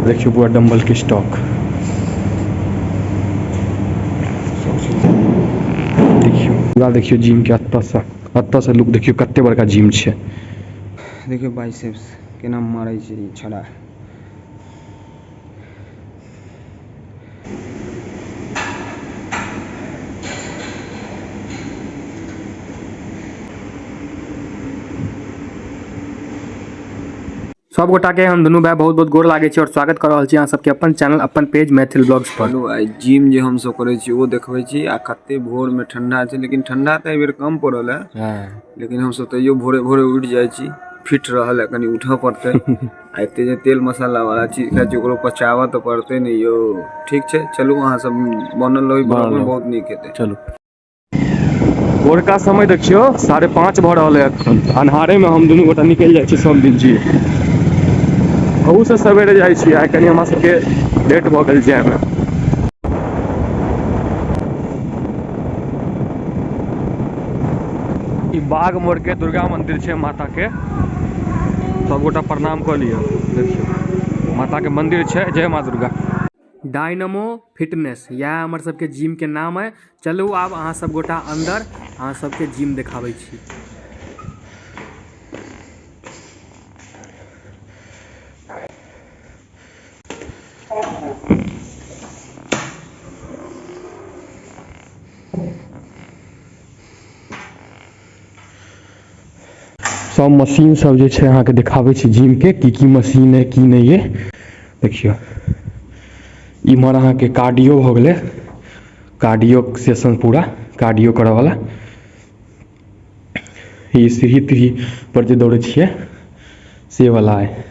देखियौ पूरा डम्बल के स्टॉक। देखियौ पूरा, देखियौ जिम के एतऽ से लुक देखियौ कते बड़का जिम छै। देखियौ बाइसेप्स केना मारै छै ई छड़ा। सब गोटा के हम दुनू भाई बहुत बहुत गोर लागे छी और स्वागत कर रहल छी अहाँ सबके अपन चैनल अपन पेज मैथिल ब्लॉग्स पर। हेलो, आइ जिम जे हम सब करै छी ओ देखबै छी। आ कते भोर में ठंडा छै, लेकिन ठंडा तऽ एहि बेर कम पड़ल है, लेकिन हम सब तैयो भोरे भोरे उठि जाइ छी। फिट रहल है, कनि उठऽ पड़तै। आ एते जे तेल मसाला वाला चीज खाइ छी ओकरो पचाबऽ तऽ पड़तै ने यौ। ठीक छै, चलू अहाँ सब बनल रही ब्लॉग में, बहुत नीक हेतै। चलू भोरका समय देखियौ 5:30 भऽ रहल है एखन। अन्हारे में हम दुनू गोटा निकलि जाइ छी सब दिन जी। अहू से सवेरे जाइ छी, आइ कनि हमरा सबके लेट भऽ गेल जायमे। ई बाघ मोड़ के दुर्गा मंदिर छै माता के, सब गोटा प्रणाम कऽ लिअ। देखियौ माता के मंदिर छै, जय माँ दुर्गा। डायनामो फिटनेस यह हमर सबके जिम के नाम है। चलू आब अहाँ सब गोटा अंदर अहाँ सबके जिम देखाबै छी। सब मशीन सब जे छै अहाँके देखाबै छी जिम के, की की मशीन है की नहीं है। देखियौ इम्हर अहाँके कार्डियो भऽ गेलै, कार्डियो सेशन पूरा कार्डियो करऽ वाला। ई सीढ़ी तीढ़ी पर जे दौड़ै छियै से वाला है,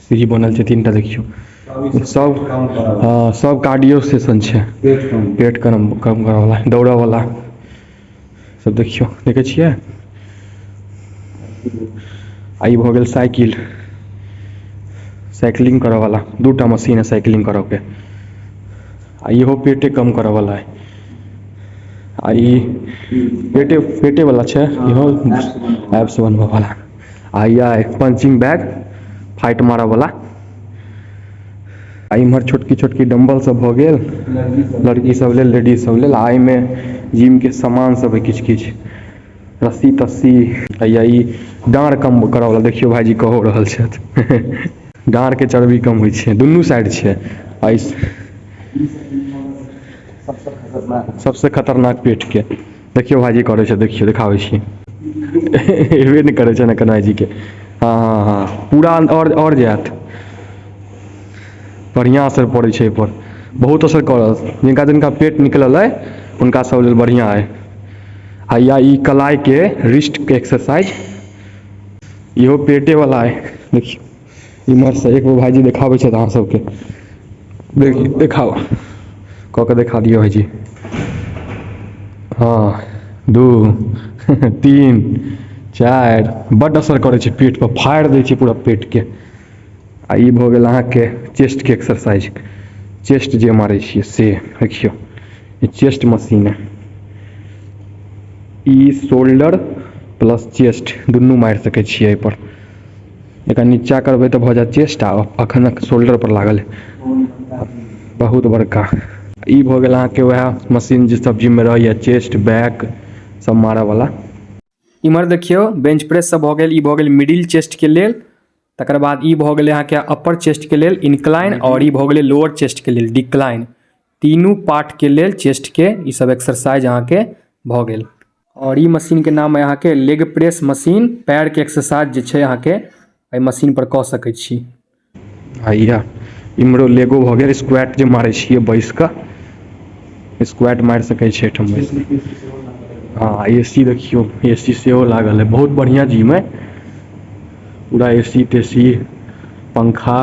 सीढ़ी बनल छै 3टा। देखियौ सब, हाँ, सब कार्डियो सेशन छै, पेट कम करऽ वाला, दौड़ऽ वाला सब। देखियौ देखै छियै। आ ई भऽ गेल साइकिल, साइकिलिंग करऽ वाला 2टा मशीन है साइकिलिंग करऽ के। आ इहो पेटे कम करऽ वाला है। आ ई पेटे वाला छै, इहो एप्स बनबऽ वाला। आ इएह पंचिंग बैग, फाइट मारऽ वाला। आ इम्हर छोटकी छोटकी डम्बल सब भऽ गेल लड़की सब लेल, लेडीज सब लेल। आ एहिमे जिम के सामान सब है, किछु किछु रस्सी तस्सी। आ ई डाँड़ कम करऽ वाला, देखियौ भाईजी कहो रहल छथि। डाँड़ के चर्बी कम होइ छै, दुनू साइड छै। आ ई सबसे खतरनाक पेट के देखियौ भाईजी करै छै, देखियौ देखाबै छी। एबे नहि करै छै ने एखन भाईजी के। हाँ हाँ हाँ पूरा और जायत, बढ़िआँ असर पड़ै छै एहिपर, बहुत असर करत। जिनका जिनका पेट निकलल अइ हुनका सब लेल बढ़िआँ अइ। आ या ई कलाइके रिस्ट के एक्सरसाइज, इहो पेटे वाला अइ। देखियौ इम्हरसँ एक बेर भाईजी देखाबै छथि अहाँ सबके। देखियौ देखाउ कऽ के देखा दियौ भाईजी। हाँ 2 3 4, बड्ड असर करै छै पेट पर, फाड़ि दै छै पूरा पेट के। आ ई भऽ गेल अहाँके चेस्ट के एक्सरसाइज, चेस्ट जे मारै छियै से। देखियौ ई चेस्ट मशीन है, ई शोल्डर प्लस चेस्ट दुनू मारि सकै छियै एहिपर। एकरा नीचा करबै तऽ भऽ जायत चेस्ट, आ अखन शोल्डर पर लागल है बहुत बड़का। ई भऽ गेल अहाँके वएह मशीन जे सब जिम में रहैया, चेस्ट बैक सब मारऽ वाला। इम्हर देखियौ बेंच प्रेस सब भऽ गेल, ई भऽ गेल मिडिल चेस्ट के लेल, तकर बाद ई भऽ गेलै अहाँके अपर चेस्ट के लेल इनक्लाइन, और ई भऽ गेलै लोअर चेस्ट के लेल डिक्लाइन। तीनू पार्ट के लेल चेस्ट के ई सब एक्सरसाइज अहाँके भऽ गेल। और ई मशीन के नाम है अहाँके लेग प्रेस मशीन, पैर के एक्सरसाइज जे छै अहाँके एहि मशीन पर कऽ सकै छी। आ इएह इम्हरो लेगो भऽ गेल, स्क्वाट जे मारै छियै बैस कऽ, स्क्वाट मारि सकै छियै एहिठाम बैस कऽ। हाँ ए सी देखियौ, ए सी सेहो लागल है, बहुत बढ़िआँ जिम है, पूरा ए सी तेसी पंखा।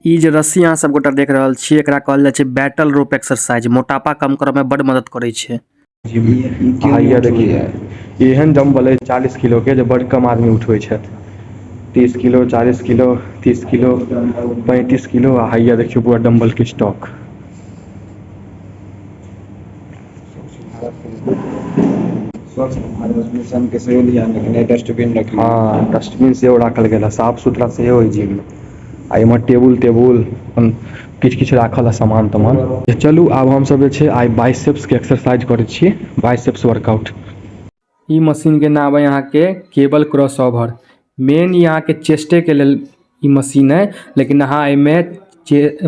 ई जे रस्सी अहाँ सब गोटा देख रहल छी एकरा कहल जाइ छै बैटल रोप एक्सरसाइज, मोटापा कम करऽ में बड मदद करै छै। आइया देखियौ एहन डम्बल है 40 किलो के जे बड कम आदमी उठबै छथि, 30 किलो 40 किलो 30 किलो 35 किलो। आ हैया देखियौ पूरा डम्बल के स्टॉक। स्वच्छ भारत मिशन के सेहो ध्यान रखने, डस्टबिन रखने। हाँ डस्टबिन सेहो राखल गेल है, साफ सुथरा सेहो है जिम में। आ एम्हर टेबुल तेबुल अपन किछु किछु राखल है सामान तमान। चलू आब हमसब जे छै आइ बाइसेप्सके एक्सरसाइज करै छियै, बाइसेप्स वर्कआउट। ई मशीनके नाम है अहाँके केबल क्रॉसओवर। मेन ई अहाँके चेस्टेके लेल ई मशीन है, लेकिन अहाँ एहिमे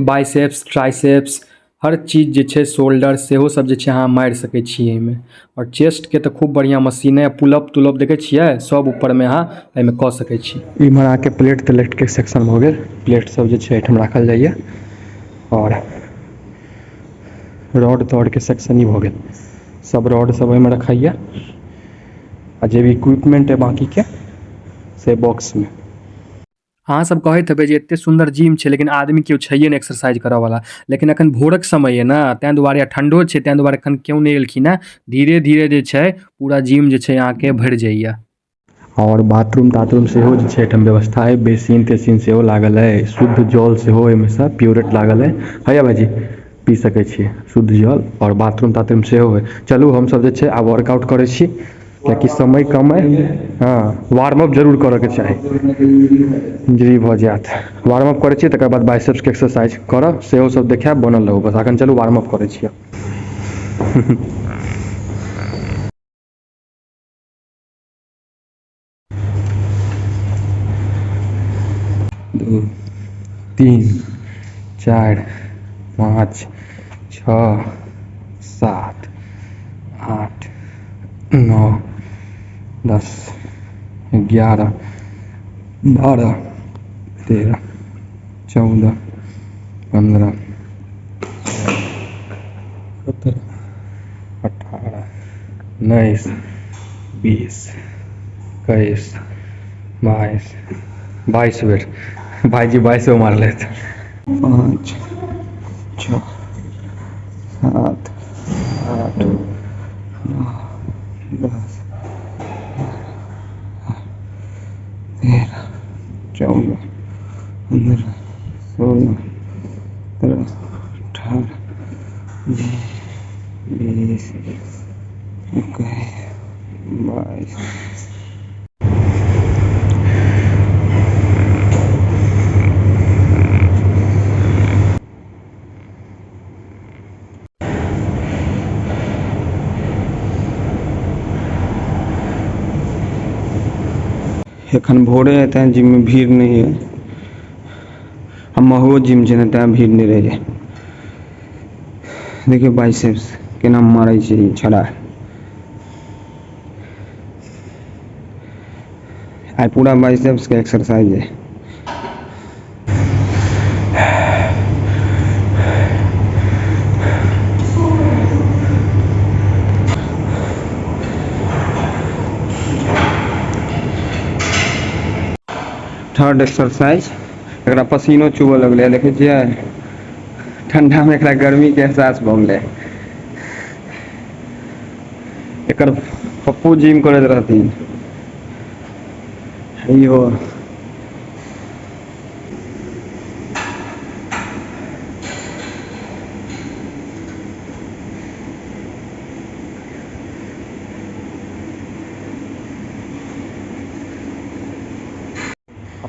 बाइसेप्स, ट्राइसेप्स, हर चीज जे छै, शोल्डर सेहो सब जे छै अहाँ मारि सकै छी एहिमे। आओर चेस्टके तऽ खूब बढ़िआँ मशीन है। पुलअप तुलअप देखै छियै, सब ऊपरमे अहाँ एहिमे कऽ सकै छी। इम्हर अहाँके प्लेट तेलेटके सेक्शन भऽ गेल, प्लेट सब जे छै एहिठाम राखल जाइए। आओर रॉड तॉडके सेक्शन ही भऽ गेल, सब रॉड सब एहिमे रखाइए। आ जे भी इक्विपमेंट है बाकीके से बॉक्समे। अहाँ सब कहैत हेबै जे एते सुन्दर जिम छै लेकिन आदमी केओ छैहे नहि एक्सरसाइज करऽवला, लेकिन अखन भोरक समय अइ ने, ताहि दुआरे ठण्डो छै, ताहि दुआरे अखन केओ नहि एलखिन हेँ। धीरे धीरे जे छै पूरा जिम जे छै अहाँके भरि जाइए। आओर बाथरूम ताथरूम सेहो जे छै एहिठाम व्यवस्था अइ, बेसिन तेसिन सेहो लागल अइ, शुद्ध जल सेहो एहिमे सँ प्योरेट लागल अइ। हैया भाइजी पी सकै छी शुद्ध जल। आओर बाथरूम ताथरूम सेहो अइ। चलू हमसब जे छै आब वर्कआउट करै छी, कियाकि समय कम अइ। हँ, वार्मअप जरूर करऽके चाही, इंजरी भऽ जायत। वार्मअप करै छी, तकर बाद बाइसेप्सके एक्सरसाइज करब, सेहो सब देखायब, बनल रहू। बस अखन चलू वार्मअप करै छी। दू, 3, 4, 5, 6, 7, 8, 9, 10, 11, 12, 13, 14, 15, 17, 18, 19, 20, 21, 22, 22 बेर भाइजी 22 बेर मारलथि। 5, 6, 7, 8, 9, 10, 13, 14, 15, 16, 17, 18, 20, 21, 22। एखन भोरे है तैं जिम में भीड़ नहीं है, हम महगो जिम छै ने तैं भीड़ नहीं रहे। देखियौ बाइसेप्स केना मारै छै ई छड़ा। आइ पूरा बाइसेप्स के एक्सरसाइज है। थर्ड एक्सरसाइज, एकरा पसीनो चुबऽ लगलै, देखै छियै ठंडा में एकरा गर्मी के एहसास भऽ गेलै। एकर पप्पू जिम करैत रहथिन। इहो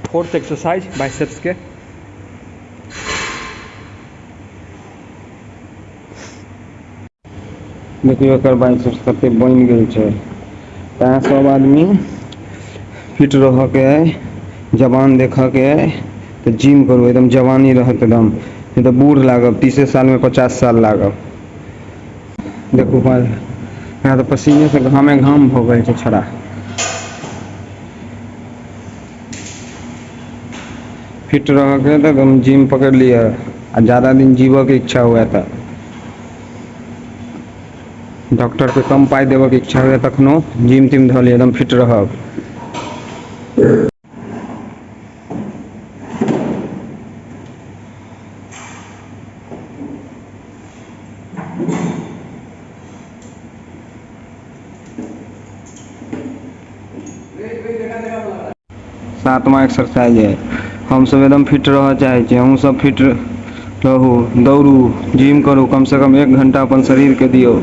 फोर्थ एक्सरसाइज बाइसेप्स के। देखियौ एकर बाइसेप्स कते बनि गेल छै। तैं सब आदमी फिट रहऽके अइ, जवान देखऽके अइ तऽ जिम करू, एकदम जवानी रहत एकदम, नहीं तऽ बूढ़ लागब, 30 साल में 50 साल लागब। देखू भाई, एकरा तऽ पसीने से घामे घाम भऽ गेल छै छड़ा। फिट रहऽके तऽ एकदम जिम पकड़ि लिअ, आ ज्यादा दिन जीबऽके इच्छा हुए तऽ डॉक्टर के कम पाइ देबऽके इच्छा हुए तखनो जिम तिम धऽ लिअ, एकदम फिट रहब। 7वां एक्सरसाइज है। हम सब एकदम फिट रहऽ चाहै छी, अहूँ सब फिट रहू, दौड़ू, जिम करू, कम से कम 1 घंटा अपन शरीर के दियौ।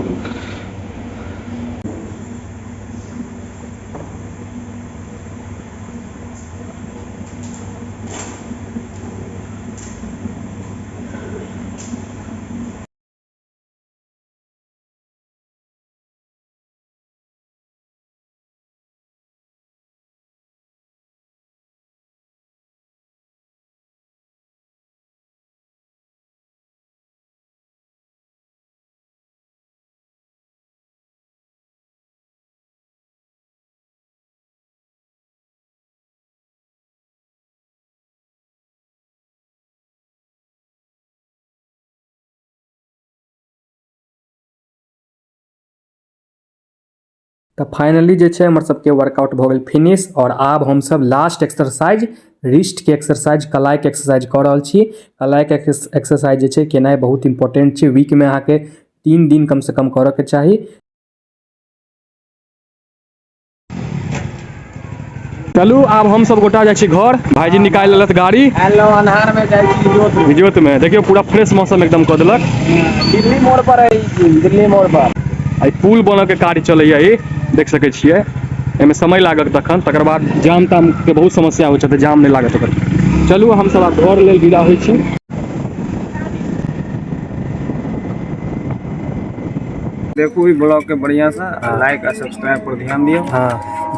तऽ फाइनली जे छै हमर सबके वर्कआउट भऽ गेल फिनिश। आओर आब हमसब लास्ट एक्सरसाइज रिस्टके एक्सरसाइज, कलाइके एक्सरसाइज कऽ रहल छी। कलाइके एक्सरसाइज जे छै केनाइ बहुत इम्पोर्टेंट छै। वीकमे अहाँके 3 दिन कमसँ कम करऽके चाही। चलू आब हम सब गोटा जाइ छी घर। भाईजी निकालि लेलक गाड़ी। अन्हार में जाइ छी इजोत में। देखियौ पूरा फ्रेश मौसम एकदम कऽ देलक। दिल्ली मोड़ पर है, दिल्ली मोड़ पर आ पुल बनऽ के कार्य चलैया, ई देख सकै छियै। एहिमे समय लागत तखन, तकर बाद जाम ताम के बहुत समस्या होइ छै तऽ जाम नहि लागत ओकर। चलू हमसब आब घर लेल विदा होइ छी। देखू ई ब्लॉग के बढ़िया से, लाइक आ सब्सक्राइब पर ध्यान दियौ।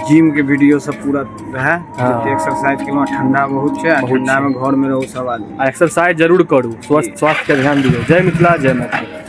जिम के वीडियो सब पूरा रहे, जते एक्सरसाइज केलहुँ। ठंडा बहुत छै, ठंडा में घर में रहू सब आदमी। आ एक्सरसाइज जरूर करू, स्वस्थ स्वास्थ्य के ध्यान दियौ। जय मिथिला, जय मैथिली।